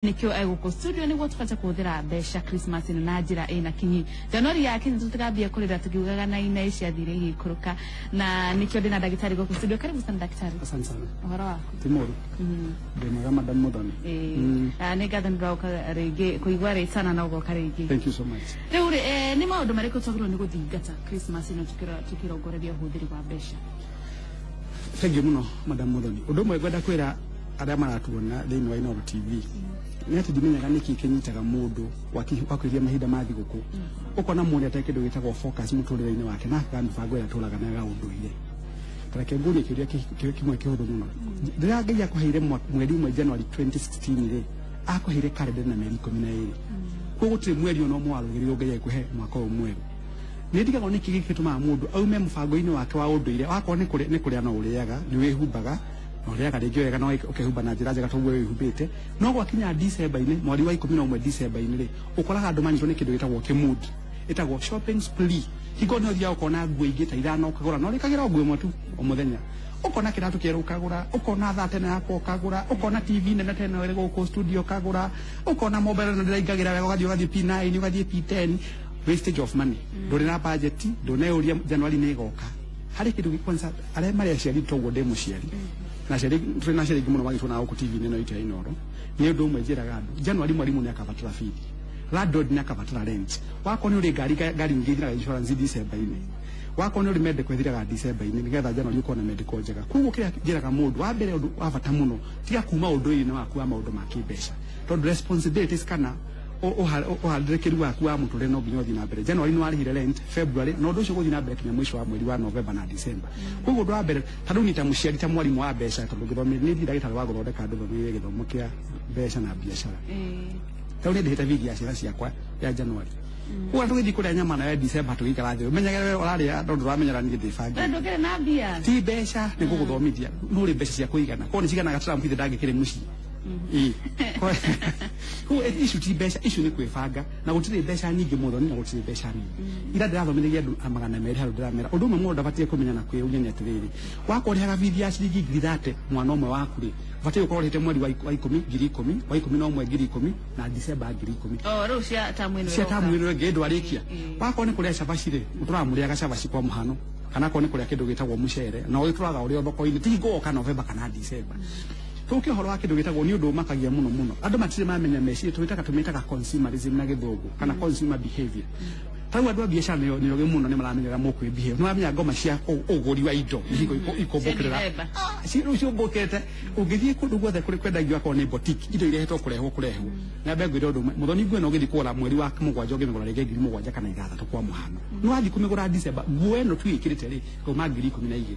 Nikio egũkũ studio nĩguo tũbate kũhũthĩra mbeca Christmas ĩno na njĩra ĩna kinyi. Januari yakinya tũtikambia kũrĩra tũkiugaga na ina ciathire igĩikũrũka, na nikio ndĩna ndagĩtarĩ gũkũ studio. Karibu sana, daktari. Asante sana. Ũhoro waku? Ti mũru. Ndĩ mwega, Madam Muthoni. Nĩ ngatho nĩ ndũroka rĩngĩ kũigua rĩtana na ũgoka rĩngĩ. Thank you so much. Rĩu rĩ, nĩ maũndũ marĩkũ twagĩrĩirwo nĩ gũthingata Christmas ĩno tũkĩrongoreria ũhũthĩri wa mbeca? Thank you mũno, Madam Muthoni. Ũndũ ũmwe ngwenda kwĩra arĩa maratuona thĩinĩ wa Inooro TV nĩ atĩ ndimenyaga nĩkĩ kĩnyitaga mũndũ wakuhĩrĩria mahinda ma thigũkũ, ũkona mũndũ atarĩ kĩndũ gĩtagwo focus mũtũrĩre-inĩ wake na akaga mĩbango ĩrĩa atũraga nayo ya ũndũire. Ta reke ngũrie kĩũria kĩmwe kĩhũthũ mũno. Rĩrĩa Ngai akũheire mweri ũmwe, January 2016 rĩ, akũheire karenda na mĩeri 12. Koguo gũtirĩ mweri ona ũmwe warũgĩrĩirwo Ngai agĩkũhe mwaka ũyũ mwerũ. Nĩ ndigagwo nĩkĩ gĩkĩ gĩtũmaga mũndũ aume mũbango-inĩ wake wa ũndũire. Wakorwo nĩ kũrĩa no ũrĩaga, nĩ wĩhumbaga na ũrĩaga rĩngĩ wega na ũkehumba na njĩra njega toguo wĩhumbĩte, no gwakinya December-inĩ, mweri wa 11 December-inĩ rĩ, ũkoraga andũ manyitwo nĩ kĩndũ gĩtagwo kĩmood, ĩtagwo shopping spree. Hingo nĩ ũthiaga ũkona nguo ingĩ ta ithano ũkagũra, na ũrĩkagĩra o nguo ĩmwe tu o mũthenya. Ũkona kĩratũ kĩerũ ũkagũra, ũkona thaa tena yakwa ũkagũra, ũkona TV nene tena ĩrĩ gũkũ studio ũkagũra, ũkona mobile ĩno ndĩraingagĩra wega, ũgathiĩ P9, ũgathiĩ P10. Wastage of money. Ndũrĩ na budget, ndũneyũria January nĩ ĩgoka. Harĩ kĩndũ kwanza arĩa marĩ aciari, toguo ndĩ mũciari na aciari, tũrĩ na aciari aingĩ mũno magĩtuona gũkũ TV-inĩ ĩno itũ ya Inooro. Nĩ ũndũ ũmwe njĩraga andũ, January mwarimũ nĩ akabatara bithi, landlord nĩ akabatara rent. Wakorwo nĩ ũrĩ ngari, ngari nyingĩ ithiraga insurance December-inĩ. Wakorwo nĩ ũrĩ medical, ĩthiraga December-inĩ, nĩgetha January ũkorwo na medical njega. Koguo kĩrĩa njĩraga mũndũ wa mbere, ũndũ wa bata mũno, tiga kuma ũndũire-inĩ waku wa maũndũ ma kĩmbeca, tondũ responsibilities kana ũhandĩrĩkĩru waku wa mũtũrĩre no nginya ũthiĩ na mbere. January nĩ warĩhire rent, February, na ũndũ ũcio ũgũthiĩ na mbere kinya mũico wa mweri wa November na December. Koguo ũndũ wa mbere, ta rĩu niĩ ta mũciari, ta mwarimũ wa mbeca, tondũ ngĩthomire nĩ ndagĩtarĩ wa gũthondeka andũ, thomeire gĩthomo kĩa mbeca na biacara, ta rĩu nĩ ndĩhĩte bithi ya ciana ciakwa ya January. Koguo tũgĩthiĩ kũrĩa nyama nayo December, tũgĩikara thĩ, ũmenyagĩre ũrarĩa tondũ ndũramenyera niĩ ndĩbangĩte. We ndũkĩrĩ na mbia. Ti mbeca, nĩ gũgũthomithia nũrĩ mbeca cia kũigana. Korwo nĩ ciganaga, Trump ithe ndangĩkĩrĩ mũciĩ. Ĩĩ. Koguo issue ti mbeca, issue nĩ kwĩbanga, na gũtirĩ mbeca nyingĩ mũno na gũtirĩ mbeca nini. Ira ndĩrathomithagia andũ a 200 handũ, ndĩramera ũndũ ũmwe mũndũ ndabatiĩ kũmenya na kwĩyũria nĩ atĩrĩrĩ, wakorwo ũrĩhaga bithi ya ciringi 30,000 mwana ũmwe waku rĩ, ũbatiĩ gũkorwo ũrĩhĩte mweri wa 10 10,000, wa 11 10,000, na December 10,000. O rĩu cia tamu ĩno cia ĩroka. Tamu ĩno ĩngĩ ndwarĩkia. Wakorwo nĩ kũrĩa cabaci rĩ, ũtũraga mũrĩaga cabaci kwa mũhano, kana akorwo nĩ kũrĩa kĩndũ gĩtagwo mũcere na ũgĩtũraga ũrĩa thoko-inĩ, ti hingo woka November kana December. Tũke ũhoro wa kĩndũ gĩtagwo, nĩ ũndũ ũmakagia mũno mũno, andũ matirĩ mamenya meciria, tũmĩtaga consumerism na Gĩthũngũ kana consumer behavior. Ta rĩu andũ a biacara nĩ ogĩ mũno, nĩ maramenya ũrĩa mũkwĩ behave, nĩ maramenya ngoma cia ũgũri wa indo nĩ hingo ikũmbũkĩrĩra. Cia December. Ah, rĩu ciũmbũkĩte, ũngĩthiĩ kũndũ guothe kũrĩ kwendagio, akorwo nĩ boutique, indo irehetwo kũrehwo. Na mbe ngwĩre ũndũ ũmwe, Mũthoni, nguo ĩno ũgĩthiĩ kũgũra mweri wa mũgwanja ũngĩmĩgũra rĩngĩ 7,000 kana 6 kwa mũhano. Nĩ wathiĩ kũmĩgũra December, nguo ĩno tu ĩkĩrĩte rĩ, kauma 12,000.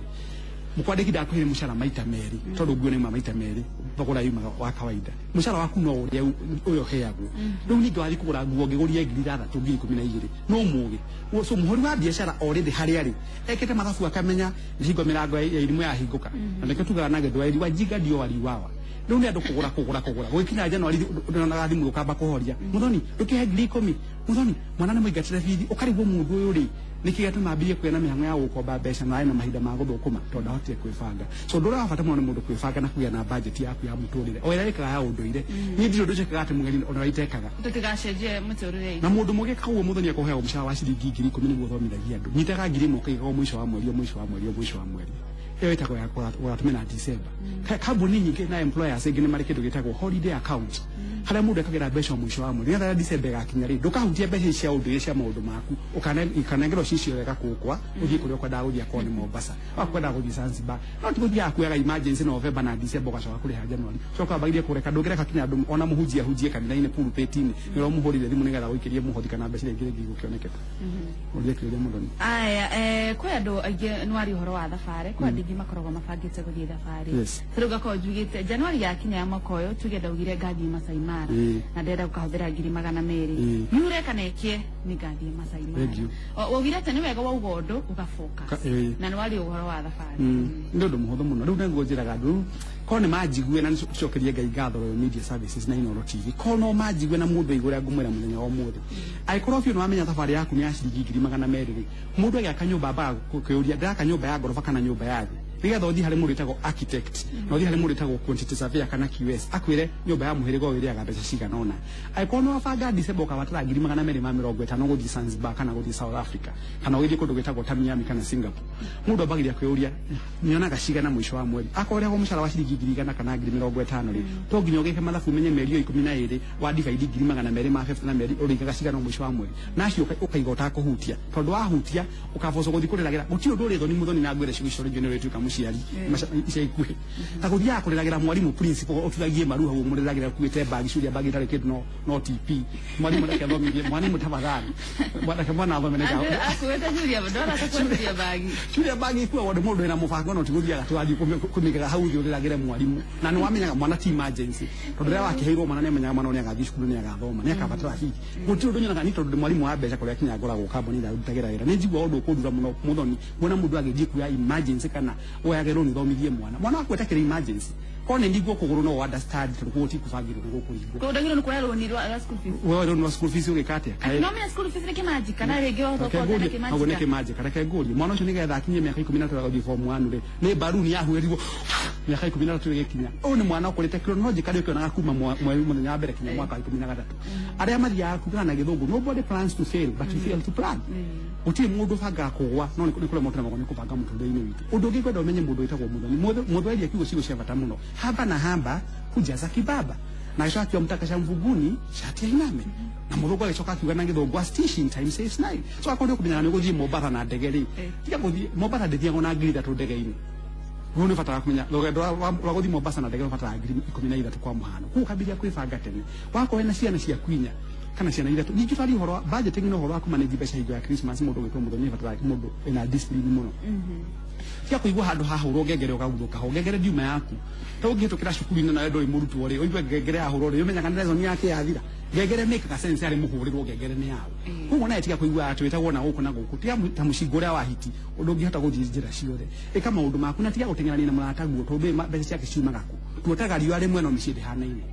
Mũkwandĩki ndakũheire mũcara maita merĩ, tondũ nguo nĩ maita merĩ thogora yumaga wa kawaida. Mũcara waku no ũrĩa ũyũ ũheagwo rĩu. Ningĩ wathiĩ kũgũra nguo ũngĩgũria 6,000, 12,000, no mũgĩ. So mũhũri wa biacara already harĩa rĩ ekĩte mathabu, akamenya nĩ hingo mĩrango ya irimũ yahingũka, na nĩkĩo tugaga na Gĩthwaĩri, "Wajinga ndio waliuawa." Rĩu nĩ andũ kũgũra, kũgũra, kũgũra, gũgĩkinya January ndĩronaga thimũ ũkamba kũhoria, "Mũthoni, ndũkĩhe 10,000, Mũthoni, mwana nĩ mũingatĩre bithi." Ũkarigwo mũndũ ũyũ rĩ, nĩkĩ gĩatũma ambĩrĩrie kũgĩa na mĩhang'o ya gũkomba mbeca na arĩ na mahinda ma gũthũkũma, tondũ ndahotire kwĩbanga. So ũndũ ũrĩa wa bata mũno nĩ mũndũ kwĩbanga na kũgĩa na budget yaku ya mũtũrĩre, o ĩrĩa wĩkaga ya ũndũire. Niĩ ndirĩ ũndũ njĩkaga atĩ mũgeni ona ũrĩa itekaga. Tũtigacenjie mũtũrĩre itũ. Na mũndũ mũgĩka ũguo, Mũthoni, akũheagwo mũcara wa ciringi 10,000 nĩguo ũthomithagia andũ. Nyitaga 1000 ũkaigaga o mũico wa mweri, o mũico wa mweri, o mũico wa mweri. Ĩyo ĩtagwo ya gũgatũmĩra December. Kambuni nyingĩ na employers aingĩ nĩ marĩ kĩndũ gĩtagwo holiday account, harĩa mũndũ ekagĩra mbeca o mũico wa mweri, nĩgetha rĩrĩa December ĩgakinya rĩ, ndũkahutia mbeca ici cia ũndũire cia maũndũ maku. Ũkanengerwo cicio wega kũkwa, ũthiĩ kũrĩa ũkwendaga gũthiĩ, akorwo nĩ Mombasa, wakwendaga gũthiĩ Zanzibar, no ti gũthiaga kuoyaga emergency November na December, ũgacoka kũrĩha January. Coka wambagĩrie kũreka, ndũngĩreka kinya andũ ona mũhunjia ahunjie kanitha-inĩ, pulpit-inĩ nĩ ũramũhũrĩire thimũ nĩgetha ũikĩrie mũhothi kana mbeca iria ingĩ rĩngĩ igũkĩonekete. Ũria kĩũria, Mũthoni. Aya, kwĩ andũ aingĩ, nĩ waria ũhoro wa thabarĩ, kwĩ andũ aingĩ makoragwo mabangĩte gũthiĩ thabarĩ. Ta rĩu ngakorwo njugĩte Januari yakinya ya mwaka ũyũ, tuge ndaugire ngathiĩ Masai Mara, na ndĩrenda gũkahũthĩra 200,000. Yure kana ĩkĩe, nĩ ngathiĩ Masai Mara. Thank you. Waugire atĩ nĩ wega wauga ũndũ ũgafocus. Na nĩ waria ũhoro wa thabarĩ. Nĩ ũndũ mũhũthũ mũno. Rĩu nĩguo njĩraga andũ, rĩu korwo nĩ manjigue, na nĩcokerie Ngai ngatho Royal Media Services na Inooro TV, korwo no manjigue na mũndũ aigua ũrĩa ngũmwĩra mũthenya wa ũmũthĩ, angĩkorwo biũ nĩ wamenya thabarĩ yaku nĩ ya ciringi 200,000 rĩ, mũndũ agĩaka nyũmba ambaga kwĩyũria, ndĩraka nyũmba ya ngoroba kana nyũmba ya thĩ? Nigetha ũthiĩ harĩ mũndũ wĩtagwo architect na ũthiĩ harĩ mũndũ wĩtagwo quantity surveyor kana QS akwĩre nyũmba ya mũhĩrĩga ũyũ ĩrĩaga mbeca cigana ũna. Angĩkorwo nĩ wabanga December ũkabatara 250,000 gũthiĩ Zanzibar kana gũthiĩ South Africa kana ũgĩthiĩ kũndũ gwĩtagwo ta Miami kana Singapore, mũndũ ambagĩria kwĩyũria nyonaga cigana mũico wa mweri. Akorwo ũrĩhagwo mũcara wa ciringi 100,000 kana 50,000 rĩ, to nginya ũgĩke mathabu ũmenye mĩeri ĩyo 12 wa divide 250,000 na mĩeri ũrĩigaga cigana mũico wa mweri, na acio ũkaiga ũtakũhutia, tondũ wahutia ũkabocwo gũthiĩ kũrĩragĩra. Gũtirĩ ũndũ ũrĩ thoni mũthoni na ngwĩre ciugo icio rĩngĩ nĩ ũrĩtuĩka mũciari ica ikuhĩ ta gũthiaga kũrĩragĩra mwarimũ principal ũtuthagie maru hau ũmũrĩragĩra ũkuĩte bagi curia bagi ĩtarĩ kĩndũ no TP mwarimu reke athomithie mwarimu tafadhali reke mwana athome nĩ Akuĩte curia ndona ta kuĩte bagi. Curia bagi ikuagwo nĩ mũndũ wĩna mũbango, no ti gũthiaga tu wathiĩ kũmĩigaga hau thĩ ũrĩragĩre mwarimũ. Na nĩ wamenyaga mwana ti emergency, tondũ rĩrĩa wakĩheirwo mwana nĩ amenyaga mwana nĩ agathiĩ cukuru, nĩ agathoma, nĩ akabatara bithi. Gũtirĩ ũndũ nyonaga ni tondũ ndĩ mwarimũ wa mbeca kũrĩa kinya ngoragwo kambuni ĩrĩa ndutagĩra wĩra, nĩ njiguaga ũndũ ũkũndura mũno mũthoni kuona mũndũ agĩthiĩ kuoya emergency kana woyage loan ũthomithie mwana. Mwana waku etakĩrĩ emergency korwo nĩ ndigwo kũgũrũ no understand, tondũ kũgũrũ ti kũbangĩrwo nĩ gũkũringwo. Ko ndagĩrĩirwo nĩ kuoya rũni rwa school fees. Woe loan rwa school fees ũgĩka atĩa? Atĩ no menya school fees nĩ kĩmanjika kana rĩngĩ wahota Reke gũkorwo ngũrie, ũtarĩ hau nĩ kĩmanjika. Kĩmanjĩka. Reke ngũrie, mwana ũcio nĩgetha akinyie mĩaka 13 agũthiĩ form 1 rĩ, nĩ baruni yahuhĩrirwo mĩaka 13 ĩgĩkinya? Ũyũ nĩ mwana ũkũrĩte chronologically ũkĩonaga kuma mweri mũthenya wa mbere kinya mwaka wa 13 arĩa mathiaga kugaga na gĩthũngũ, "Nobody plans to fail, but you fail to plan." Gũtirĩ mũndũ ũbangaga kũgwa, no nĩ kũremwo tũremagwo nĩ kũbanga mũtũrĩre-inĩ witũ. Ũndũ ũngĩ ngwenda ũmenye, mũndũ wĩtagwo Muthoni, Mũthweri akiugo ciugo cia bata mũno, "Haba na haba hujaza kibaba," na agĩcoka akiuga, "Mtakasha mvunguni shati ainame," na mũthũngũ agĩcoka akiuga na gĩthũngũ, "A stitch in time saves nine." So akorwo nĩ ũkũmenyaga nĩ ũgũthiĩ Mombasa na ndege rĩ, tiga gũthiĩ Mombasa, ndĩthiagwo na 3,000 ndege-inĩ. Rĩu nĩ ũbataraga kũmenya rũgendo rwa gũthiĩ Mombasa na ndege ũbataraga 13,000 kwa mũhano. Koguo ũkambĩrĩria kwĩbanga tene wakorwo wĩna ciana ciaku inya kana ciana ithatũ. Ningĩ twarie ũhoro wa budgeting na ũhoro wa kũmanage mbeca hingo ya Christmas. Mũndũ ũgĩtwo Mũthoni nĩ mũndũ wĩna discipline mũno. Tiga kũigua handũ hahũrwo ngengere ũkaguthũka ho. Ngengere ndiuma yaku. Ta ũngĩhĩtũkĩra cukuru-inĩ nawe ndũrĩ mũrutwo rĩ, ũigue ngengere yahũrwo rĩ, ũmenyaga nĩ lesson yake yathira. Ngengere mĩkaga sense yarĩ mũhũrĩrwo ngengere nĩ yaũ. Koguo nawe tiga kũigua atĩ wĩtagwo na gũkũ na gũkũ. Tiga ta mũcingo ũrĩa wa hiti ũndũ ũngĩhota gũthiĩ njĩra ciothe. Ĩka maũndũ maku na tiga gũteng'erania na mũrataguo, tondũ mbeca ciake ciumaga kũ? Tuotaga riũa rĩmwe no mĩciĩ ndĩhanaine.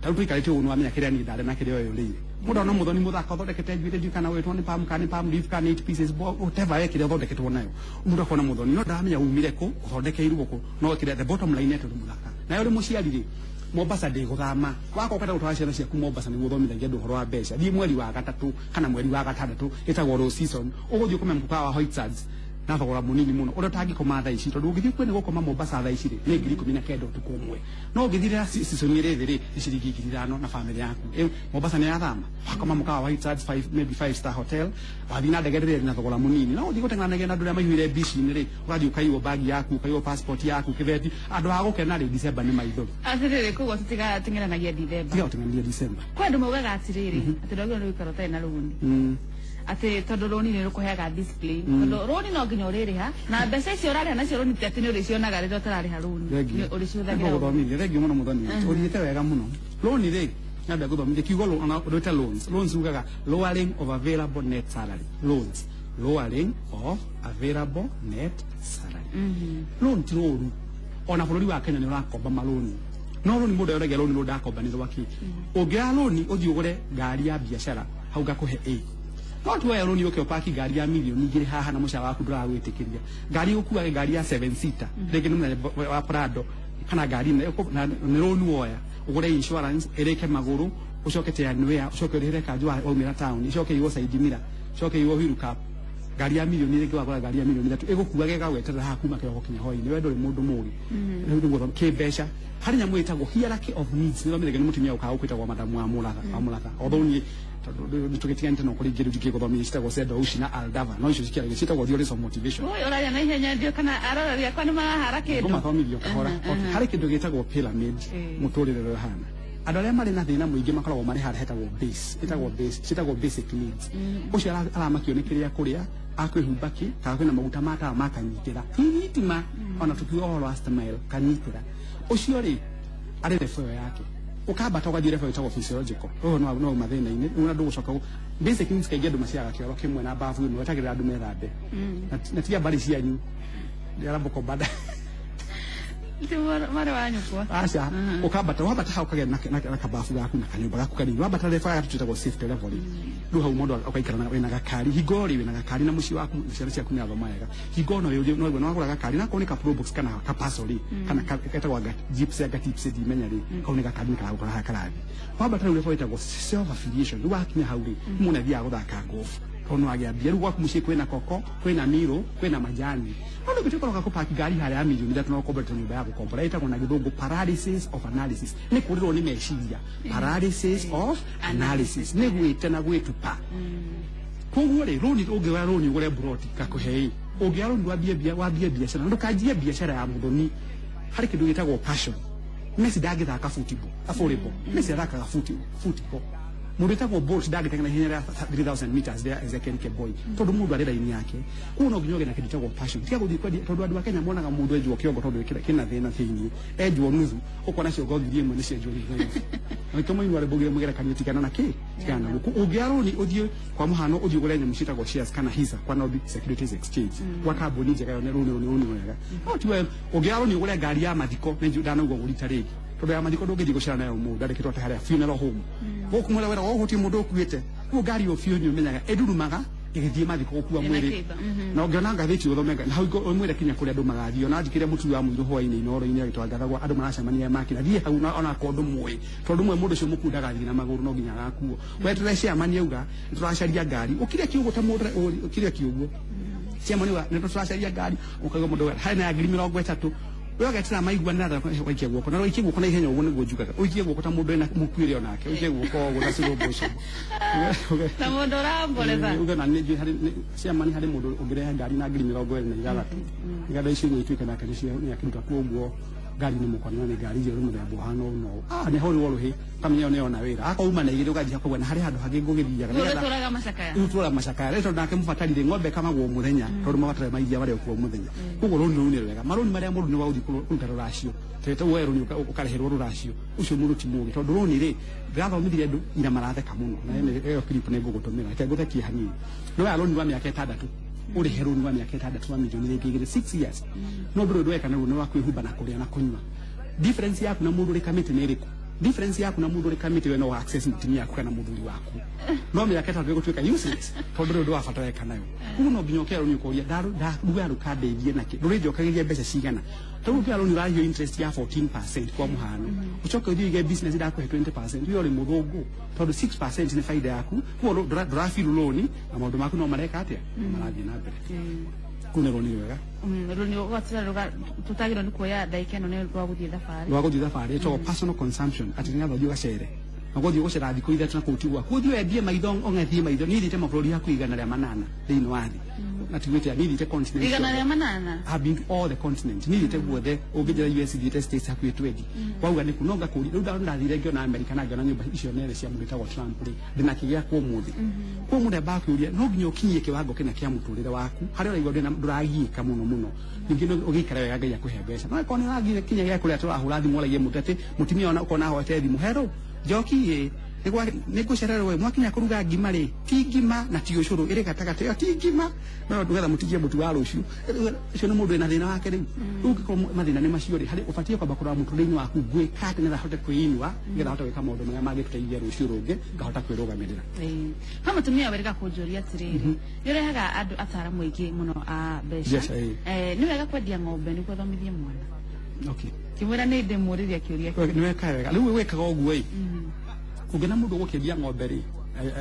Ta rĩu tũikarĩte ũguo nĩwamenya kĩrĩa niĩ ndarĩ na kĩrĩa ũyũ ũrĩire. Mũndũ ona Mũthoni mũthaka ũthondekete njuĩrĩ ndiũĩ kana wĩtwo nĩ perm kana nĩ perm leaf kana eight pieces, whatever wekire ũthondeketwo nayo, mũndũ akona Mũthoni no ndaramenya umire kũ, ũthondekeirwo kũ. No kĩrĩa the bottom line nĩ atĩ ũrĩ mũthaka nawe ũrĩ mũciari rĩ, Mombasa ndĩgũthama. Wakorwo ũkwenda gũtwara ciana ciaku Mombasa nĩguo ũthomithagie andũ ũhoro wa mbeca, thiĩ mweri wa gatatũ kana mweri wa gatandatũ, ĩtagwo low season. Ũgũthiĩ ũkome mũkawa wa White Sands na thogora mũnini mũno ũrĩa ũtangĩkoma thaa ici, tondũ ũngĩthiĩ kwene gũkoma Mombasa thaa ici rĩ, nĩ 19,000 ũtukũ ũmwe, no ũngĩthiĩ rĩrĩa season ĩrĩ thĩ rĩ, nĩ ciringi 5,000 na famĩlĩ yaku. Mombasa nĩ yathama wakoma mũkawa wa White Sands five, maybe five star hotel. Wathiĩ na ndege rĩrĩa na thogora mũnini, no ũthiĩ gũteng'era ndege na andũ arĩa maihũire mbici-inĩ rĩ, ũgathiĩ ũkaiywo bagi yaku, ũkaiywo passport yaku, kĩbeti. Andũ a gũkena rĩ, December nĩ maithori. Atĩrĩrĩ, koguo tũtigateng'eranagia Dithemba. Tiga gũteng'erania December. Kwĩ andũ maugaga atĩrĩrĩ, atĩ ndwagĩrĩirwo nĩ gũikara ũtarĩ na rũni, atĩ tondũ rũni nĩ rũkũheaga discipline, tondũ rũni no nginya ũrĩrĩha, na mbeca icio ũrarĩha nacio rũni ti atĩ nĩ ũrĩcionaga rĩrĩa ũtararĩha rũni. Thengiũ. Nĩ ũrĩcihũthagĩra ũguo. Gũthomithia, thengiũ mũno Mũthoni, ũthiĩte wega mũno. Rũni rĩ, nyambe ngũthomithie kiugo ona rwĩte loans. Loans ugaga lowering of available net salary. Loans, lowering of available net salary. Loan ti rũru. Ona bũrũri wa Kenya nĩ ũrakomba marũni, no rũni mũndũ yoragia rũni rũ ndakomba nĩ rwaki. Ũngĩoya rũni ũthiĩ ũgũre ngari ya biacara, hau ngakũhe A. No tuoya rũni ũke ũpaki ngari ya 2 mirioni haha na mũcara waku ndũragwĩtĩkĩria, ngari ũkuage ngari ya 7 seater rĩngĩ nĩ mũthemba wa Prado kana ngari na nĩ rũni woya ũgũre insurance ĩrĩke magũrũ, ũcoke teanwea, ũcoke ũrĩhĩre kanjũ waumĩra town, ĩcoke ĩigwo side mirror, ĩcoke ĩigwo wheel cap. Ngari ya mirioni rĩngĩ wagũra ngari ya 3 mirioni ĩgũkuage ĩgagweterera haha kuma kĩroko kinya hwainĩ. We ndũrĩ mũndũ mũgĩ. Rĩu nĩguo kĩmbeca harĩ nyamũ ĩtagwo hierarchy of needs. Nĩ thomithagio nĩ mũtumia ũkaga ũkwĩtagwo madamu wa Mũratha, wa Mũratha, although niĩ tondũ nĩ tũgĩtiganĩte no kũrĩ ingĩ rĩu ingĩgũthomithia citagwo Sendo Ushi na Aldava, no icio cikĩaragia citagwo theories of motivation. Ũyũ ũraria na ihenya, ndio kana aroreri akwa nĩ marahara kĩndũ. Ngũmathomithio kahora. Okay. Harĩ kĩndũ gĩtagwo pyramid. Mũtũrĩre ũrĩa ũhana, andũ arĩa marĩ na thĩna mũingĩ makoragwo marĩ harĩa hetagwo base, ĩtagwo base, ciĩtagwo basic needs. Ũcio aramakio nĩ kĩrĩa kũrĩa, akwĩhumba kĩ, kana kwĩna maguta ma tawa makanyitĩra, ti thitima ona tũkiuga ũhoro wa stima kanyitĩra. Ũcio rĩ arĩ level ĩyo yake. Ũkambata ũgathiĩ level ĩtagwo physiological. Ũyũ no uma thĩna-inĩ rĩu na ndũgũcoka basic needs. Kaingĩ andũ maciaraga kĩoro kĩmwe na bafu ĩmwe, wetagĩrĩra andũ methambe. Na tiga mbarĩ cianyu ndiarambũko bada. Ti mwarĩ wa nyũkwa. Aca, ũkambata, wambata hau ũkagĩa na kababu gaku na kanyũmba gaku kanini. Wambata level ya twĩtagwo safety level rĩ, rĩu hau mũndũ ũgaikara wĩna gakari hingo rĩ, wĩna gakari na mũciĩ waku na ciana ciaku nĩ athoma wega. Hingo no yũrie no wagũra gakari na akorwo nĩ ka Probox kana ka Passo rĩ, kana getagwo Gypsy anga Tipsy, ndimenya rĩ, kau nĩ gakari nĩ karagũkora haha karathi. Wambata rĩu level ĩtagwo self affiliation. Rĩu wakinya hau rĩ, mũndũ athiaga gũthaka golf tondũ nĩwagĩa mbia. Rĩu gwaku mũciĩ kwĩna koko, kwĩna miro, kwĩna majani, no ndũngĩtuĩka ũroka kũpaki ngari harĩa ya 3 mirioni na ũkomborete nyũmba ya gũkombora. Ĩtagwo na gĩthũngũ paralysis of analysis, nĩ kũrĩrwo nĩ meciria. Paralysis of analysis nĩ gwĩte na gwĩtupa. Koguo rĩ, rũni, ũngĩoya rũni ũgũre mburoti ngakũhe ĩ, ũngĩoya rũni wambie biacara, na ndũkanjie biacara ya mũthoni. Harĩ kĩndũ gĩtagwo passion. Messi ndangĩthaka football, volleyball. Messi athakaga football. Mũndũ wĩtagwo Bolt ndangĩteng'era ihenya rĩa 3000 meters rĩa Ezekiel Kemboi, tondũ mũndũ arĩ raini yake. Koguo no nginya ũgĩe na kĩndũ gĩtagwo passion. Tiga gũthiĩ kwendia tondũ andũ a Kenya monaga mũndũ enjwo kĩongo tondũ kĩna thĩna thĩinĩ, enjwo nuthu, ũkona ciongo 1000 nĩ cienjwo nuthu na nuthu. Na nĩkĩo mũini wa rwĩmbo augire mũgerekanio tigana na kĩ, tigana na gũkũ. Ũngĩoya rũni ũthiĩ, kwa mũhano, ũthiĩ ũgũre nyamũ ciĩtagwo shares kana hisa kwa Nairobi Securities Exchange, gwa kambuni njega yone rũni rwega. No tiwe ũngĩoya rũni ũgũre ngari ya mathiko, nĩ ndanauga ũgũri ta rĩngĩ, tondũ ya mathiko ndũngĩthiĩ gũcera nayo mũndũ ndandĩkĩtwo atĩ harĩa funeral home gũkũ mwena wĩra wa ũhutie mũndũ ũkuĩte. Rĩu ngari ĩyo biũ nĩ ũmenyaga ĩndurumaga ĩgĩthiĩ mathiko gũkua Ĩna mwĩrĩ. kĩimba, Na ũngĩona ngathĩti ũthome na hau ũmwĩre kinya kũrĩa andũ magathiĩ. Ona njikĩre mũtu wa mũirũ hwaĩ-inĩ Inooro-inĩ agĩtangathagwo andũ maracemania makina thiĩ hau na ona akorwo ndũmũĩ, tondũ ndũmũĩ mũndũ ũcio mũkuũ ndagathiĩ na magũrũ, no nginya agakuo. Weterere chairman auga nĩtũracaria ngari, ũkire kiugo ta mũndũ ũkire kiugo chairman auga nĩtũracaria ngari, ũkaigua mũndũ auga harĩ na ya 30,000, we ũgetera maiguanĩra waikia guoko na ũikie guoko na ihenya. Ũguo nĩguo njugaga, ũikie guoko ta mũndũ wĩna mũkuĩre onake, ũikie guoko ũguo na slow motion. Ta mũndũ ũramboreza. Uge na nĩ njũĩ harĩ chairman, harĩ mũndũ ũngĩrehe ngari na 26,000, nĩgetha icio inya ituĩke nake nĩcio nĩ akĩruta. Koguo ngari nĩ mũkonana nĩ ngari njerũ mũthemba ũhana ũũ na ũũ, ah, nĩ hau rũhĩ ũkamenya ĩyo nĩyona wĩra akouma na igĩrĩ, ũgathiĩ hakauga na harĩ handũ hangĩ ngũgĩthiaga. Rĩu ũtũraga macakaya. Rĩu tũraga macakaya rĩ, tondũ nake mũbatarire ng'ombe ĩkamagwo mũthenya, tondũ mabatare mairia marĩa ũkuo mũthenya. Koguo rũni rũu nĩ rwega. Marũni marĩa mũndũ nĩ wa gũthiĩ kũruta rũracio, tete woe rũni ũkarĩhĩrwo rũracio, ũcio mũndũ ti mũgĩ, tondũ rũni rĩ, ndĩrathomithirie andũ ira maratheka mũno na ĩyo clip nĩ ngũgũtũmĩra. Reke ngũthekie hanini. Nĩ woya rũni rwa mĩaka 6, ũrĩhe rũni rwa mĩaka 6 wa mirioni rĩngĩ 2, 6 years, no ndũrĩ ũndũ weka naguo, nĩ wa kwĩhumba na kũrĩa na kũnyua. Difference yaku na mũndũ ũrĩ kamĩtĩ nĩ ĩrĩkũ? Difference yaku na mũndũ ũrĩ kamĩtĩ, we no access mũtumia waku kana mũthuri waku, no mĩaka 6 ĩgũtuĩka useless tondũ ndũrĩ ũndũ wa bata weka nayo. Koguo no nginya ũkĩoya rũni ũkoria, ndaruga rũkandeithie nakĩ, rũrĩnjokagĩria mbeca cigana? Tondũ ũkĩoya rũni ũrarĩhio interest ya 14% kwa mũhano, ũcoke ũthiĩ ũige business ndakũhe 20%, we ũrĩ mũthũngũ, tondũ 6% nĩ faida yaku. Koguo ndũrabiru rũni na maũndũ maku no mareka atĩa, marathiĩ na mbere. Kũu nĩ rũni rwega. Rũni ũgatira rũga tũtagĩrwo nĩ kuoya ndagĩka ĩno nĩ rwa gũthiĩ thabarĩ. Rwa gũthiĩ thabarĩ ĩtagwo personal consumption, atĩ nĩgetha ũthiĩ ũgacere na gũthiĩ gũcera thikũ 3 na kũu ti gwaku, ũthiĩ wendie maitho, ũng'ethie maitho. Niĩ thiĩte mabũrũri hakuhĩ 108 thĩinĩ wa thĩ, na tigwĩte niĩ thiĩte continent igana ciothe. rĩa manana. I've been to all the continent. Niĩ thiĩte guothe ũngĩnjĩra US, thiĩte States hakuhĩ 20 wauga nĩ kũ no ngakũria. Rĩu ndathire ngĩona America na ngĩona nyũmba icio nene cia mũndũ wĩtagwo Trump rĩ, ndĩna kĩgĩa kuo ũmũthĩ. Koguo mũndũ ambaga kwĩyũria, no nginya ũkinyie kĩwango kĩna kĩa mũtũrĩre waku harĩa ũraigua ndũragiĩka mũno mũno, ningĩ no ũgĩikara wega Ngai akũhe mbeca. No ĩkorwo nĩ ũragiĩ kinya gĩa kũrĩa, tũrahũra thimũ ũragie mũndũ atĩ mũtumia ona ũkona ahoete thimũ, hello Njoki, ĩ nĩ ngũcererwo ĩ, mwakinya kũruga ngima rĩ, ti ngima na ti ũcũrũ, ĩrĩ gatagatĩ, ĩyo ti ngima, no nĩgetha mũtigie mũtu wa rũciũ. Rĩu ũcio nĩ mũndũ wĩna thĩna wake. Rĩu ũngĩkorwo mathĩna nĩ macio rĩ, harĩ ũbatiĩ kwamba kũrora mũtũrĩre-inĩ waku, ngwĩka atĩ nĩgetha hote kwĩinua, nĩgetha hote gwĩka maũndũ marĩa mangĩtũteithia rũciũ rũngĩ ngahota kwĩrũgamĩrĩra. Ha mũtumia werĩga kũnjũria atĩrĩrĩ, nĩ ũrehaga andũ ataaramu aingĩ mũno a mbeca. Yes, ĩĩ. Nĩ wega kwendia ng'ombe nĩguo thomithie mwana? Okay. Kĩmwĩra nĩ ndĩmũrĩria kĩũria kĩu. Nĩ weka wega. Rĩu wĩkaga ũguo ĩ, ũngĩona mũndũ ũgũkĩendia ng'ombe rĩ,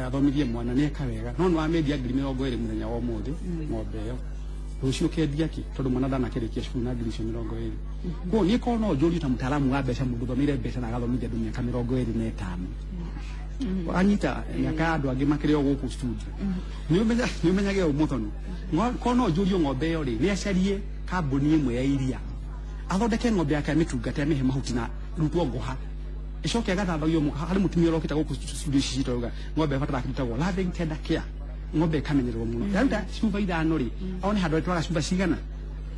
athomithie mwana, nĩ eka wega, no nĩ wamendia 20,000 mũthenya wa ũmũthĩ ng'ombe ĩyo, rũciũ ũkendia kĩ? Tondũ mwana ndanakĩrĩkia cukuru na 20,000 icio. Koguo niĩ korwo no njũrie ta mũtaaramu wa mbeca, mũndũ ũthomeire mbeca na agathomithia andũ mĩaka 25, anyita mĩaka ya andũ angĩ makĩrĩ o gũkũ studio, nĩ ũmenyage ũũ mũthoni. Korwo no njũrio, ng'ombe ĩyo rĩ, nĩ acarie kambuni ĩmwe ya iria, athondeke ng'ombe yake, amĩtungate, amĩhe mahuti na rutwo ngũha, ĩcoke ĩgathambagio harĩ mũtumia ũrokĩte gũkũ studio ici citũ auga ng'ombe ĩbataraga kĩndũ gĩtagwo loving tender care, ng'ombe ĩkamenyererwo mũno. Yaruta cuba 5 rĩ, one handũ ĩtwara cuba cigana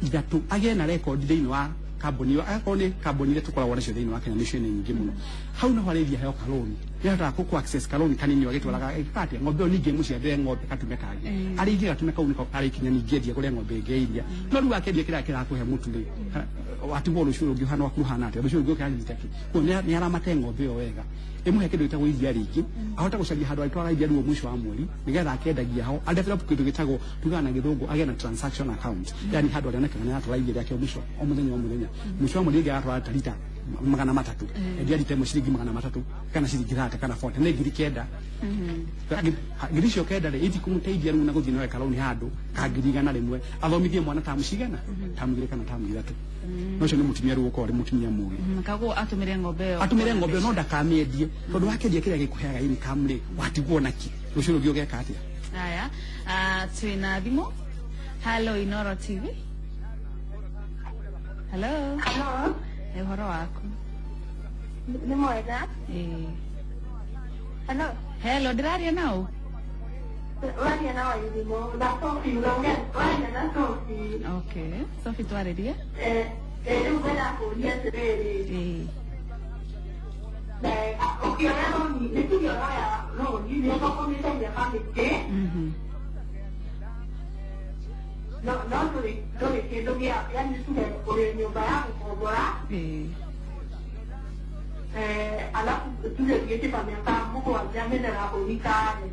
3, agĩe na rekondi thĩinĩ wa kambuni ĩyo, agakorwo nĩ kambuni iria tũkoragwo nacio thĩinĩ wa Kenya nĩcio nĩ nyingĩ mũno. Hau naho arĩthia heo kaloni, nĩahotaga kũ access kaloni kanini agĩtwaraga ĩkatia ng'ombe ĩyo, ningĩ mũciarĩre ng'ombe gatume kangĩ, arĩithie gatume kau nĩko arĩkinya, ningĩ endia kũrĩa ng'ombe ĩngĩ ya iria. No rĩu akĩendia kĩrĩa kĩrakũhe mũtu rĩ, Watigwo rũciũ rũngĩ ũhana waku rũhana atĩa? Rũciũ rũngĩ ũkĩranyita kĩ? Koguo nĩ aramate ng'ombe ĩyo wega, ĩmũhe kĩndũ gĩtagwo iria rĩingĩ, ahote gũcaria handũ arĩtwara iria rĩu mũico wa mweri, nĩgetha akendagia ho, a develop kĩndũ gĩtagwo, tugaga na Gĩthũngũ, agĩe na transaction account, yani handũ arĩonekaga nĩ aratwara iria rĩake mũico o mũthenya o mũthenya. Mũico wa mweri rĩngĩ aratwara ta rita 300, endia rita ĩmwe ciringi 300 kana ciringi 30 kana 40, nĩ 9,000. 9,000 rĩ, itikũmũteithia rĩu na gũthiĩ nawe karauni handũ ka 100,000 athomithie mwana tamu cigana, tamu 2 kana tamu 3. No ũcio nĩ mũtumia rĩu ũkorwo arĩ mũtumia mũgĩ. Kaguo atũmĩre ng'ombe ĩyo. Atũmĩre ng'ombe ĩyo, no ndakamĩendie, tondũ wakendia kĩrĩa gĩkũheaga income rĩ, watigwo naki? Rũciũ rũngĩ ũgeka atĩa? Haya, twĩna thimũ. Hello, Inoro TV. Hello. Hello. Nĩ ũhoro waku? Nĩ mwega. Ĩĩ. Hello. Hello, ndĩraria nao? Waria na Wairimũ na Sophie, ũraongea waria na Sophie. Okay, Sophie, twarĩrie. Rĩu ngwenda kũũria atĩrĩrĩ, ũkĩoya rũni, nĩ tuge ũroya rũni nĩ ũthũkũmĩte mĩaka mĩingĩ, no ndũrĩ kĩndũ gĩa, yani tuge ũrĩ nyũmba ya gũkombora, alafu tuge ũtigĩte ta mĩaka 7 nĩgetha ũritare.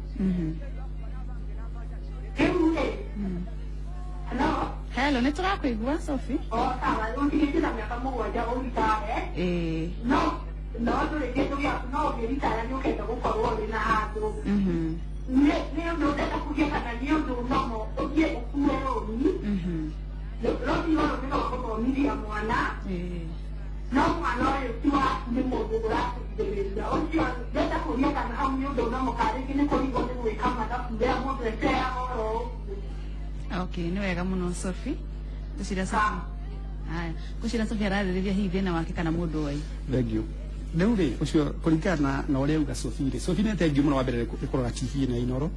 Rĩu rĩ, hello? Hello, nĩ tũrakũigua, Sophie. O sawa, ũtigĩte ta mĩaka 7 ũritare, no ndũrĩ kĩndũ gĩaku, no ũngĩritaya nĩ ũkenda gũkorwo ũrĩ na handũ. Nĩ ũndũ ũrenda kũgĩa kana nĩ ũndũ nomo ũthiĩ ũkue rũni? Rũni rũrũ nĩ rwa gũthomithia mwana, no mwana ũyũ ti waku, nĩ mũndũ ũrakũgirĩrĩria. Ũcio ndenda kũria kana hau nĩ ũndũ nomo, kana rĩngĩ nĩ kũrigwo nĩ gwĩka mathabu rĩa mũndũ eteaga oro ũguo. Okay, nĩ wega mũno, Sophie. Ngwĩciria Sophie. Haya, ngwĩciria Sophie ararĩrĩria hihi thĩna wake kana mũndũ oi. Thank you. Rĩu rĩ, ũcio kũringana na ũrĩa uga Sophie rĩ, Sophie nĩ thank you mũno wa mbere kũrora TV ĩno ya Inoro.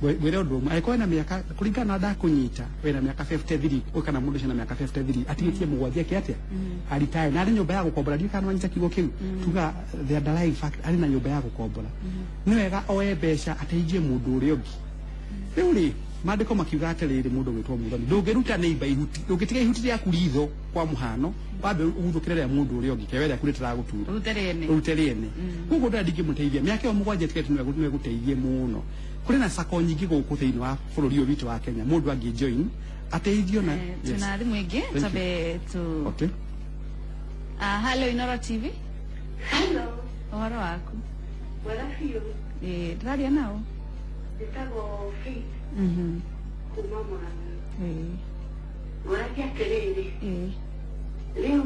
Ngwĩre ũndũ ũmwe, angĩkorwo wĩna mĩaka, kũringana na ndakũnyita, wĩna mĩaka 53 kana mũndũ ũcio na mĩaka 53 atigĩtie 7 eke atĩa? Aritaya na arĩ nyũmba ya gũkombora. Ndiũĩ kana wanyita kiugo kĩu. Tuga the underlying fact, arĩ na nyũmba ya gũkombora, nĩ wega oe mbeca ateithie mũndũ ũrĩa ũngĩ. Rĩu rĩ, maandĩko makiuga atĩrĩrĩ, mũndũ gwĩtwo Muthoni, ndũngĩruta neighbor ihuti, ndũngĩtiga ihuti rĩaku ritho kwa mũhano, wambe ũguthũkĩre rĩa mũndũ ũrĩa ũngĩ kewe rĩaku rĩtaragũtura. Ũrute rĩene. Ũrute rĩene. Koguo ndĩrĩa ndingĩmũteithia, mĩaka ĩyo 7 ĩtigĩte nĩ gũteithie mũno. Kũrĩ na sacco nyingĩ gũkũ thĩinĩ wa bũrũri ũyũ witũ wa Kenya, mũndũ angĩ join ateithio na Yes. Tuna thimũ ĩngĩ. Thank you. Twambe tu. Okay. Hello, Inoro TV. Hello. Ũhoro waku? Mwega biũ. Ĩĩ, ndĩraria nao? Njĩtagwo Faith kuma Murang'a. Ngũragia atĩrĩrĩ, rĩu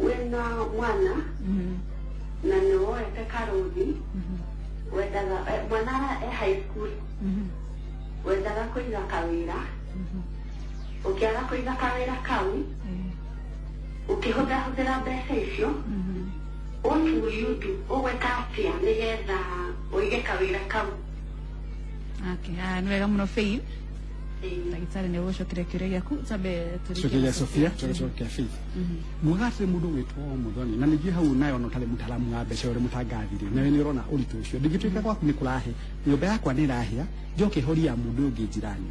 wĩna mwana na nĩ woete karũni, wendaga mwana e high school, wendaga kũiga kawĩra, ũkĩaga kũiga kawĩra kau, ũkĩhũthahũthĩra mbeca icio, what will you do? Ũgwĩka atĩa nĩgetha ũige kawĩra kau? Okay, nĩ wega mũno, Faith. Ndagĩtarĩ nĩ ũgũcokeria kĩũria gĩaku. Twambe tũrĩkie Cokeria na Sofia, cokeria Faith. Muga atĩ mũndũ gwĩtwo Muthoni na ningĩ hau nayo no tarĩ mũtaaramu wa mbeca ũrĩa mũtangathire, nawe nĩ ũrona ũritũ ũcio. Ndingĩtuĩka gwaku nĩ kũrahe, nyũmba yakwa nĩ ĩrahĩa, njoke horia ya mũndũ ũngĩ njirani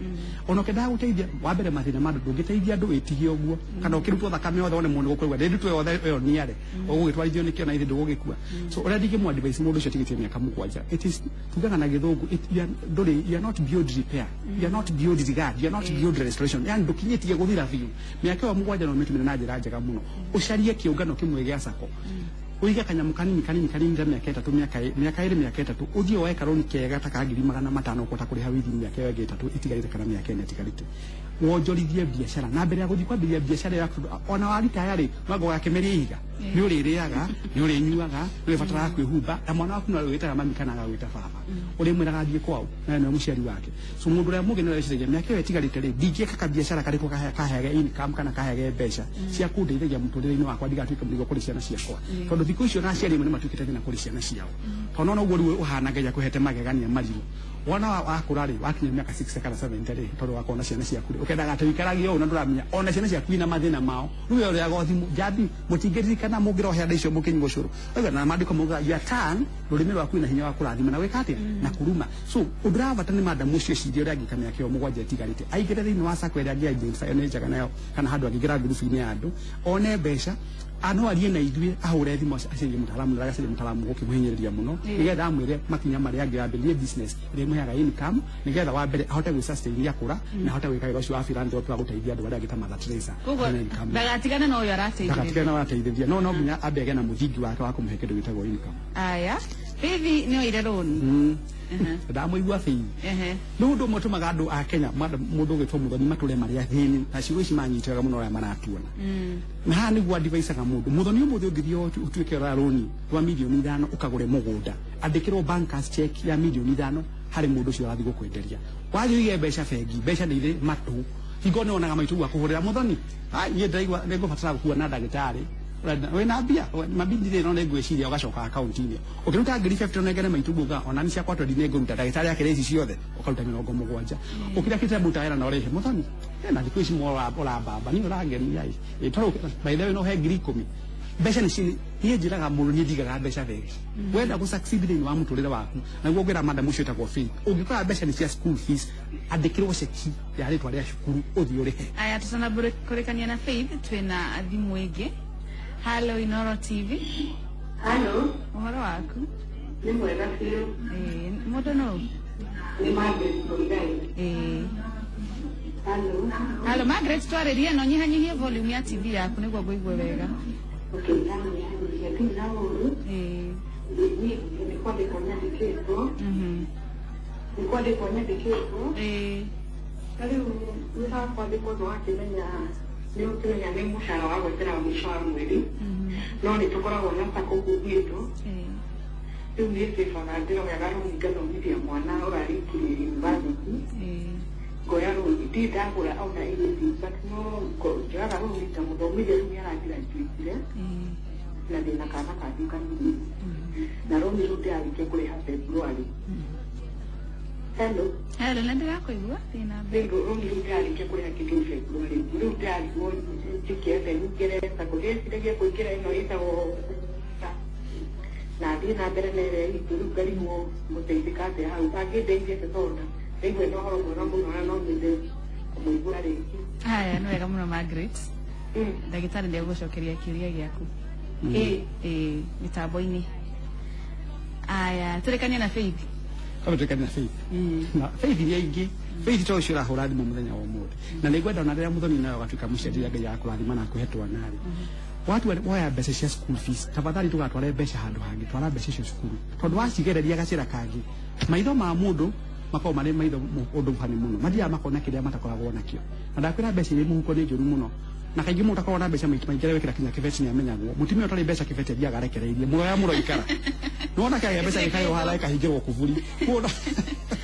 ona ũkĩendaga gũteithia. Wa mbere, mathĩna ma andũ, ndũngĩteithia andũ wĩtigie ũguo, kana ũkĩrutwo thakame yothe wone mũndũ gũkũigua ndĩndutwo yothe ĩyo niare ũgũgĩtwarithio nĩkĩo na ithe ndũgũgĩkua. So ũrĩa ndingĩmũ advise mũndũ ũcio atigĩtie mĩaka 7, it is, tugaga na Gĩthũngũ, you are, ndũrĩ, you are not beyond repair, you are not beyond regard, you are not beyond restoration, yani ndũkinyĩtie gũthira biũ. Mĩaka ĩyo 7 no ũmĩtũmĩre na njĩra njega mũno. Ũcarie kĩũngano kĩmwe gĩa sacco, ũige kanyamũ kanini kanini kanini ta mĩaka 3, mĩaka 2, mĩaka 3, ũthiĩ woe karũni kega ta ka 500,000 ũkũhota kũrĩha within mĩaka ĩyo ĩngĩ 3 itigarĩte kana mĩaka 4 ĩtigarĩte, wonjorithie biacara na mbere ya gũthiĩ kwambĩrĩria biacara yaku. Ona waritaya rĩ, mwanga ũgakĩmeria ihiga, nĩ ũrĩrĩaga, nĩ ũrĩnyuaga, nĩ ũrĩbataraga kwĩhumba, na mwana waku no arĩgwĩtaga mami kana agagwĩta baba, ũrĩmwĩraga athiĩ kwao na nĩwe mũciari wake. So mũndũ ũrĩa mũgĩ nĩ areciria, mĩaka ĩyo ĩtigarĩte rĩ, ndingĩka kabiacara karĩkũ kaheage income kana kaheage mbeca cia kũndeithagia mũtũrĩre-inĩ wakwa, ndigatuĩke mũrigo kũrĩ ciana ciakwa, tondũ thikũ icio na aciari amwe nĩ matuĩkĩte thĩna kũrĩ ciana ciao, tondũ nona ũguo rĩu ũhana Ngai akũhete magegania marirũ. Wona wakũra rĩ, wakinya mĩaka 60 kana 70 rĩ, tondũ wakorwo na ciana ciaku rĩ, Ukendaga atĩ wĩikarage ũũ na ndũramenya ona ciana ciaku ina mathĩna mao. Rĩu we ũrĩaga thimũ njambi mũtingĩririkana mũngĩrohe andũ icio mũkĩnyua ũcũrũ. Oiga na maandĩko maugaga your tongue, rũrĩmĩ rwaku ina hinya wa kũrathima na gwĩka atĩa na kũruma. So ũndũ ũrĩa nĩ madam ũcio ecirie ũrĩa angĩka mĩaka ĩyo 7 ĩtigarĩte, aingĩre thĩinĩ wa sacco ĩrĩa angĩ identify nĩ njega nayo, kana handũ angĩingĩra ngurubu-inĩ ya andũ one mbeca, no arie na ithuĩ, ahũre thimũ acarie mũtaaramu, na agacaria mũtaaramu gũkĩmũhinyĩrĩria mũno nĩgetha amwĩre makinya marĩa angĩambĩrĩrie business ĩrĩa ĩmũheaga income, nĩgetha wa mbere ahote gwĩ sustain akũra na ahote gwĩka wĩra ũcio wa philanthropy wa gũteithia andũ arĩa angĩ ta Mother Teresa. Koguo Ena income. Ndagatigane na ũyũ arateithĩrĩria. Ndagatigane na arateithĩrĩria, no nginya ambe agĩe na mũthingi wake wa kũmũhe kĩndũ gĩtagwo income. Aya, Faith nĩ oire rũni. Ndamũigua Faith. Nĩ ũndũ ũmwe ũtũmaga andũ a Kenya, mũndũ ũgĩtwo Muthoni, matũre marĩ athĩni na ciugo ici manyitaga mũno arĩa maratuona. Na haha nĩguo advisaga mũndũ Muthoni, ũmũthĩ ũngĩthiĩ ũtuĩke ũroya rũni rwa 5 mirioni ũkagũre mũgũnda, andĩkĩrwo bankers check ya 5 mirioni harĩ mũndũ ũcio ũrathiĩ gũkwenderia. Wathiĩ ũige mbeca bengi, mbeca nĩ irĩ matũ. Hingo nĩ wonaga maitũ akũhũrĩra Muthoni, niĩ ndĩraigua nĩ ngũbatara gũkuona ndagĩtarĩ wĩna mbia mabindi no nĩ ngwĩciria ũgacoka akaunti-inĩ ũkĩruta 50,000 ũnengere maitũ guga ona nĩ ciakwa twendi nĩ ngũruta ndagĩtarĩ akĩrĩa ici ciothe ũkaruta 70 ũkĩra kĩte mũta wĩra na ũrĩhe Muthoni na thikũ ici ũrambamba niĩ ũrangenia ĩ tondũ by the way no he 10,000. Mbeca nĩ niĩ njĩraga mũndũ niĩ ndigaga mbeca bengi. Wenda gũ succeed thĩinĩ wa mũtũrĩre waku, naguo ngwĩra madam ũcio wĩtagwo Faith, ũngĩkora mbeca nĩ cia school fees, andĩkĩrwo ceki ya rĩtwa rĩa cukuru ũthiĩ ũrĩhe. Aya, tutanakũrĩkania na Faith, twĩna thimũ ĩngĩ. Hello, Inoro TV. Hello. Ũhoro waku? Nĩ mwega biũ. Ĩĩ, mũndũ nũ? Nĩ Margaret Mũigai. Ĩĩ. Hello. Hello Margaret, twarĩrie no nyihanyihie volume ya TV yaku nĩguo ngũigue wega. Okay, ndamũnyihanyihia ndirĩ na ũru. Ĩĩ. Niĩ nĩ kwandĩkwo nyandĩkĩtwo. Nĩ kwandĩkwo nyandĩkĩtwo. Ĩĩ. Ta rĩu wĩra wa kwandĩkwo nĩ wakĩmenya, nĩ ũkĩmenya nĩ mũcara wa gwetera mũico wa mweri. No nĩ tũkoragwo na sacco kũu gwitũ. Ĩĩ. Rĩu niĩ sĩbaga ndĩroyaga rũni ngathomithia mwana ũrarĩkirie university. Ĩĩ. Ngoya rũni, ndirĩ ndagũra ona anything, but no njoyaga rũni ngamũthomithia, rĩu nĩ aragraduatire. Ĩĩ. Na ndĩna kana kangĩ kanini na rũni rũu ndĩrarĩkia kũrĩha February. Hello. Hello, nĩ ndĩrakũigua, thiĩ na mbere. Rĩu rũni rũu ndĩrarĩkia kũrĩha kĩndũ February, rĩu ndĩrarigwo njĩke atĩa, nyingĩre sacco, ndĩreciragia kũingĩra ĩno ĩtagwo na thiĩ na mbere na ĩrĩa itũ, rĩu ngarigwo ngũteithĩka atĩa hau angĩndeithia atĩa, tondũ ndaigua ĩna ũhoro mwega mũno na no nyende kũmũigua rĩngĩ. Haya, nĩ wega mũno Margaret. Ndagĩtarĩ nĩegũcokeria kĩũria gĩaku. Ĩĩ. Ĩĩ, mĩtambo-inĩ. Aya, tũrĩkanie na Faith. Kama tũrĩkanie na Faith. Na Faith iria ingĩ, Faith to ũcio ũrahũra thimũ mũthenya wa ũmũthĩ, na nĩ ngwenda ona rĩrĩa Mũthoni nawe ũgatuĩka mũciari, rĩrĩa Ngai akũrathima na akũhe twana rĩ, watua woya mbeca cia school fees, tafadhali ndũgatware mbeca handũ hangĩ, twara mbeca icio cukuru, tondũ wacigereria gacĩra kangĩ, maitho ma mũndũ makoragwo marĩ maitho ũndũ bani mũno, mathiaga makona kĩrĩa matakoragwo nakĩo. Na ndakwĩra mbeca irĩ mũhuko nĩ njũru mũno, na kaingĩ mũndũ atakoragwo na mbeca maita maingĩ arĩa wĩkĩra kinya kĩbeti nĩ amenyagwo. Mũtumia ũtarĩ mbeca kĩbeti athiaga arekereirie mũroya mũroikara nĩwona kĩagĩa mbeca gĩkagĩrwo harĩa gĩkahingĩrwo kuburi. Kuona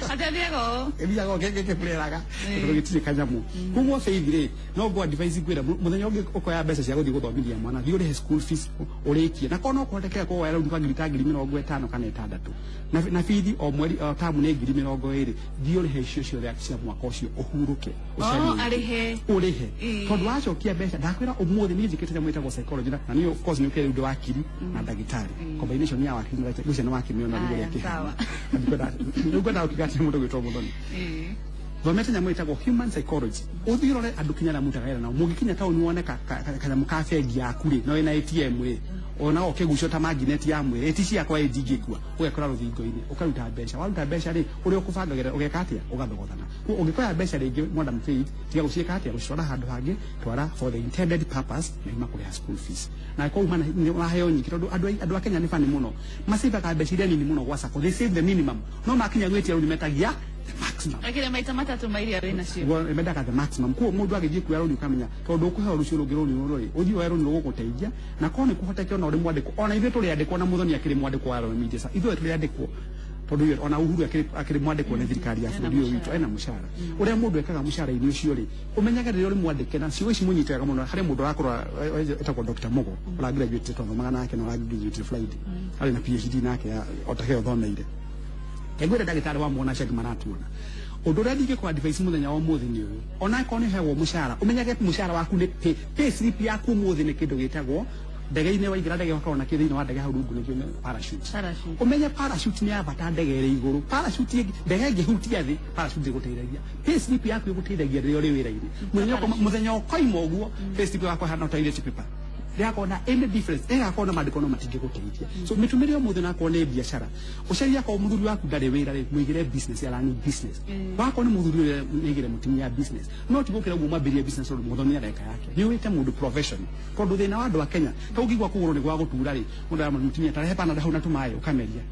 Atathiaga ũũ. Ĩthiaga gĩkĩbureraga tondũ gĩtirĩ kanyamũ. Koguo Faith rĩ, no ngũ advise ngwĩra mũthenya ũngĩ ũkoya mbeca cia gũthiĩ gũthomithia mwana, thiĩ ũrĩhe school fees ũrĩkie, na korwo no kũhotekeke korwo woya rũni rwa ngiri ta 50,000 kana 6,000 na bithi o mweri o tamu nĩ 20,000, thiĩ ũrĩhe icio ciothe cia mwaka ũcio ũhurũke. Oh, arĩhe. Ũrĩhe. Ĩĩ. Tondũ wacokia mbeca, ndakwĩra ũmũthĩ niĩ njĩkĩte nyamũ ĩtagwo psychology, na niĩ of course nĩ ũkĩrĩ ũndũ wa wakiri na ndagĩtarĩ, combination ya wakiri na ndagĩtarĩ ũcio nĩ wakĩmĩona rĩu Aya, ũrĩa sawa. kĩhana. Rĩu ngwenda gũkiuga atĩ mũndũ gwĩtwo Mũthoni, Ĩĩ. thomete nyamũ ĩtagwo human psychology, ũthiĩ ũrore andũ kinya arĩa mũrutaga wĩra nao, mũngĩkinya taũni wone kanyamũ ka bengi yaku rĩ, no wĩna ATM rĩ, ona ũkĩgucio ta magnet ya mwĩrĩ ĩti ciakwa ĩ ndingĩkua, ũgekora rũthingo-inĩ ũkaruta mbeca. Waruta mbeca rĩ, ũrĩa ũkũbangagĩra ũgeka atĩa, ũgathogothana. Koguo ũngĩkoya mbeca rĩngĩ, madam Faith, tiga gũciĩka atĩa, gũcitwara handũ hangĩ, twara for the intended purpose na ima kũrĩha school fees, na korwo uma nĩ waheo nyingĩ, tondũ andũ a Kenya nĩ bani mũno, macivaga mbeca iria nini mũno gwa sacco, they save the minimum, no makinya gwĩtia rũni metagia the maximum. Akĩrĩ maita matatũ ma iria wĩnacio. Guo mendaga the maximum. Kuo mundu agĩthiĩ kuoya rũni ũkamenya tondũ ũkũheo rũciũ rũngĩ rũni rũrũ rĩ, ũthiĩ woe rũni rũgũgũteithia, na korwo nĩ kũhoteke ona ũrĩ mwandĩkwo, ona ithuĩ tũrĩ andĩkwo, na Mũthoni akĩrĩ mwandĩkwo wa Royal Media, ithuĩ tũrĩ andĩkwo tondũ ona Uhuru akĩrĩ mwandĩkwo nĩ thirikari ya Ena bũrũri ũyũ witũ, mũcara. Ena mũcara ũrĩa mũndũ ekaga mũcara-inĩ ũcio rĩ, ũmenyage rĩrĩa ũrĩ mwandĩke na ciugo ici mũnyite wega mũno. Harĩ mũndũ ũrakorwo etagwo Dr. Mugo, ũragraduate, twathomaga nake na ũragraduate Friday, arĩ na PhD nake o take ũthomeire. Ngwĩre ndagĩtarĩ wa muona acio angĩ maratuona. Ũndũ ũrĩa ndingĩkũ advice mũthenya wa ũmũthĩ nĩ ũyũ, ona akorwo nĩ ũheagwo mũcara, ũmenyage mũcara waku nĩ pay slip yaku ũmũthĩ nĩ kĩndũ gĩtagwo ndege-inĩ, waingĩra ndege ũgakorwo na kĩ thĩinĩ wa ndege hau rungu nĩkĩo nĩ parachute. Parachute. Ũmenye parachute nĩ ya bata ndege ĩrĩ igũrũ. Parachute ndege ĩngĩhutia thĩ, parachute ĩgũteithagia. Pay slip yaku ĩgũteithagia rĩrĩa ũrĩ wĩra-inĩ. Mũthenya ũkoima ũguo, pay slip yaku ĩhana toilet paper, ndĩgakorwo na any difference, ĩgakorwo na maandĩko no matingĩgũteithia. So mĩtũmĩre ũmũthĩ nakorwo nĩ biacara, ũcarie akorwo mũthuri waku ndarĩ wĩra rĩ, mũigĩre business ya running business. Wakorwo nĩ mũthuri ũrĩa nĩigĩre mũtumia ya business, no ti gũkĩra ũguo mwambĩrĩrie business tondũ mũthoni areka yake. Nĩ ũĩte mũndũ profession, tondũ thĩna wa andũ a Kenya ta ũngĩigua kũgũrũ nĩ gwa gũtura rĩ, mũndũ aramwĩra mũtumia tarehe panada hau na tũmaĩ, ũkameria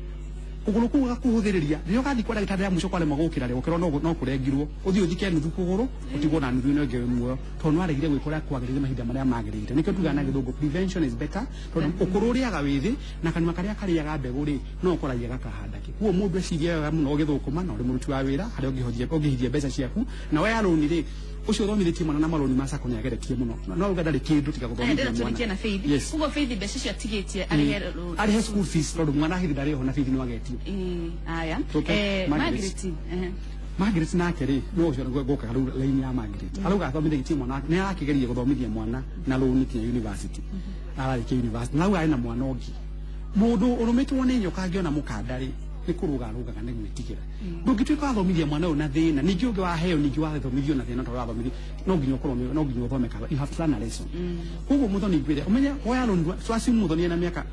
kũgũrũ kũu gakũhũthĩrĩria. Rĩrĩa ũgathiĩ kwa ndagĩtarĩ ya mũico kwaremwo gũkĩra rĩ, ũkĩrwo no kũrengirwo, ũthiĩ ũthike nuthu kũgũrũ, ũtigwo na nuthu ĩno ĩngĩ wĩ muoyo, tondũ nĩwaregire gwĩka ũrĩa kwagĩrĩire mahinda marĩa magĩrĩire. Nĩkĩo tugaga na gĩthũngũ prevention is better, tondũ ũkũrũ ũrĩaga wĩthĩ na kanua karĩa karĩaga mbegũ rĩ, no ũkoragia gakahanda kĩ. Koguo mũndũ ecirie wega mũno ũgĩthũkũma na ũrĩ mũruti wa wĩra harĩa ũngĩhithia mbeca ciaku na woya rũni rĩ, ũcio ũthomithĩtie mwana na marũni ma sacco nĩageretie mũno, no uga ndarĩ kĩndũ tiga Aya, gũthomithia ndĩrenda mwana. tũrikie na Faith. Yes. Koguo Faith mbeca icio atigĩtie arĩhe Arĩhe school fees, tondũ mwana hĩndĩ ndarĩ ho na bithi no agetio. Ĩĩ, aya. Tũke, Margaret. Margaret, ehe. Margaret nake rĩ, no ũcio ngũkaga rĩu line ya Margaret arauga athomithĩtie mwana wake, nĩ arakĩgeria gũthomithia mwana na rũni kinya university, ararĩkia university na rĩu arĩ na mwana ũngĩ. Mũndũ ũrũmĩtwo nĩ nyoka angĩona mũkanda rĩ, nĩ kũrũga arũgaga nĩ gwĩtigĩra. Ndũngĩtuĩka wathomithia mwana ũyũ na thĩna, ningĩ ũngĩ waheo, ningĩ wathomithio na thĩna, tondũ wathomithio no nginya ũkorwo, no nginya ũthome kaba, you have to learn a lesson. Koguo mũthoni ngwĩre ũmenye woya rũni twacimu mũthoni ena mĩaka,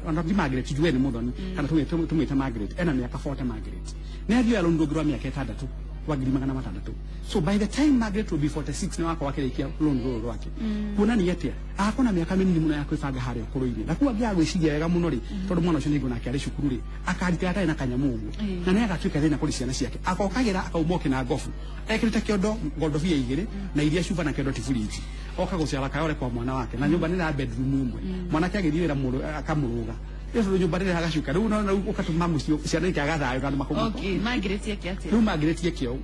ona ti Margaret, tujue nĩ mũthoni kana tũmwĩte Margaret, ena mĩaka 40. Margaret nĩ athiĩ oya rũni rũngĩ rwa mĩaka 6 rwa 600,000. So by the time Margaret will be 46 nĩ wakorwo akĩrĩkia rũni rũrũ rwake, kuonania atĩa agakorwo na mĩaka mĩnini mũno ya kwĩbanga harĩa ũkũrũ-inĩ. Na kuo angĩaga gwĩciria wega mũno rĩ, tondũ mwana ũcio nĩngũ nake arĩ cukuru rĩ, akarikĩra atarĩ na kanyamũ ũguo, na nĩ agatuĩka thĩna kũrĩ ciana ciake. Akokagĩra akauma ũkĩ ngobu ekĩrĩte kĩondo ngondobia igĩrĩ na iria cuba na kĩondo ti burinji, oka gũciara kayore kwa mwana wake na nyũmba nĩ ya bedroom ĩmwe. Mwanake agĩthiĩ wĩra akamũrũga ĩyo, tondũ nyũmba rĩrĩa agacuka rĩu no rĩu ũgatũma mũciĩ ciana ikaga thayũ na andũ makũma. Okay, Margaret eke atĩa? Rĩu Margaret eke ũũ.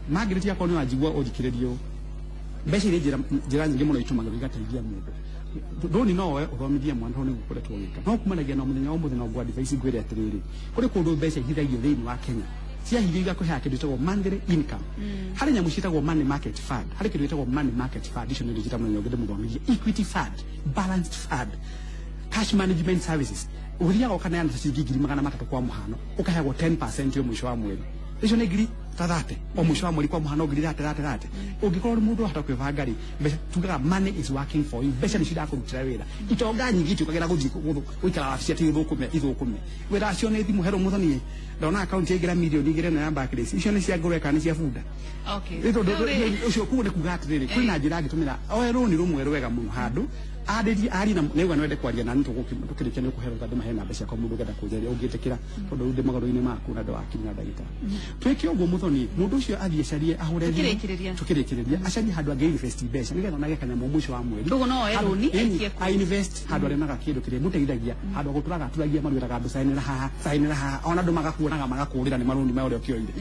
Margaret akorwo nĩ wanjigua ũthikĩrĩrie ũũ, mbeca iria njĩra nyingĩ mũno itũmagĩrwo igateithia mũndũ. Ndũni no woe ũthomithie mwana tondũ nĩguo ũkoretwo ũgĩka, no kumanagia na mũthenya wa ũmũthĩ. No ngũ advice ngwĩre atĩrĩrĩ, kũrĩ kũndũ mbeca ihithagio thĩinĩ wa Kenya, ciahithio igakũheaga kĩndũ gĩtagwo monthly income. Harĩ nyamũ ciĩtagwo money market fund, harĩ kĩndũ gĩtagwo money market fund, icio nĩ njĩta mũthenya ũngĩ ndĩmũthomithie, equity fund, balanced fund, cash management services. Ũthiaga ũkaneana ta ciringi 300,000 kwa mũhano, ũkaheagwo 10% yo mũico wa mweri. Icio nĩ ngiri ta 30 o mũico wa mweri, kwa mũhano ngiri 30 30 30. Ũngĩkorwo ũrĩ mũndũ wahota kwĩbanga rĩ, mbeca tugaga money is working for you, mbeca nĩcio irakũrutĩra wĩra. Itonga nyingĩ itiũkagĩra gũthiĩ gũikara wabici atĩ ithũkũme ithũkũme wĩra wacio nĩ thimũ herwo mũthoni ndona akaunti yaingĩra 2 mirioni ĩno ya Barclays, icio nĩ cia ngũrwe kana nĩ cia bunda? Okay. Rĩ tondũ Rĩu rĩ- ũcio koguo nĩ kuga atĩrĩrĩ, kwĩna njĩra angĩtũmĩra oe rũni rũmwe rwega mũno handũ arĩrie arie na nĩuga nĩwende kwaria nani. Tũkĩrĩkia nĩ ũkũheo tondũ mahe namba ciakwa mũndũ ũngĩenda kũnjaria ũngĩtĩkĩra, tondũ rĩu ndĩ magũrũ-inĩ maku na ndĩ na ndagĩtarĩ. Twĩke ũguo mũthoni, mũndũ ũcio athiĩ acarie ahũre thimũ. Tũkĩrĩkĩrĩria. Tũkĩrĩkĩrĩria, acarie handũ angĩ invest mbeca nĩgetha onage kanyamũ mũico wa mweri. Koguo no oe rũni, aikie kũu. A invest handũ arĩonaga kĩndũ kĩrĩa mũteithagia, handũ agũtũraga aturagia maru ĩraga andũ cainĩra haha, cainĩra haha, ona andũ magakuonaga magakũrĩra nĩ marũni ma ũrĩa ũkĩoire.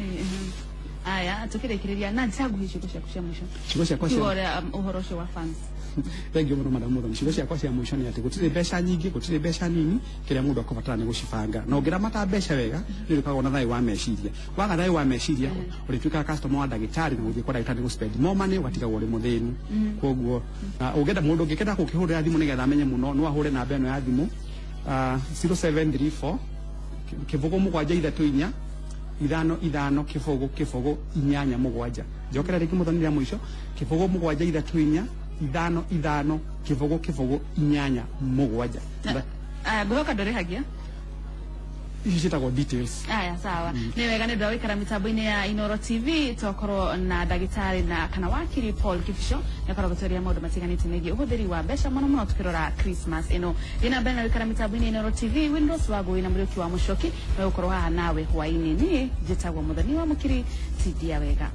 Aya, tukĩrĩkĩrĩria na njĩra nguhĩ, ciugo ciaku cia mũico. Ciugo ciakwa Kiugo cia ũrĩa ũhoro ũcio wa fans. Thank you mũno, madam Muthoni. Ciugo ciakwa cia mũico nĩ atĩ gũtirĩ mbeca nyingĩ, gũtirĩ mbeca nini, kĩrĩa mũndũ akũbatara nĩ gũcibanga, na ũngĩramata mbeca wega nĩ ũrĩkoragwo na thayũ wa meciria. Waga thayũ wa meciria, ũrĩtuĩkaga customer wa ndagĩtarĩ na gũthiĩ kwa ndagĩtarĩ nĩ gũspend more money, ũgatigagwo ũrĩ mũthĩni. Koguo na ũngĩenda mũndũ ũngĩkenda gũkĩhũrĩra thimũ nĩgetha amenye mũno, no ahũre namba ĩno ya thimũ, 0734 0 7 3 4 5 5 0 0 8 7. Njokera rĩngĩ mũthoni rĩa mũico, 0 7 3 4 5 5 0 0 8 7. Aya, ngwĩhoka ndũrĩhagia. Icio ciĩtagwo details. Aya, sawa, nĩ wega nĩ ũndũ wa gũikara mĩtambo-inĩ ya Inoro TV. Twakorwo na ndagĩtarĩ na kana wakiri Paul Kibicho, nĩ akorwo gũtwarĩria maũndũ matiganĩte megiĩ ũhũthĩri wa mbeca, mũno mũno tukĩrora Christmas ĩno. Thiĩ na mbere na gũikara mĩtambo-inĩ ya Inoro TV. Windows wa Ngũĩ na Mũriũki wa Mũcoki nĩ gũkorwo haha nawe hwaĩ-inĩ. Niĩ njĩtagwo Mũthoni wa Mũkiri, tindia wega.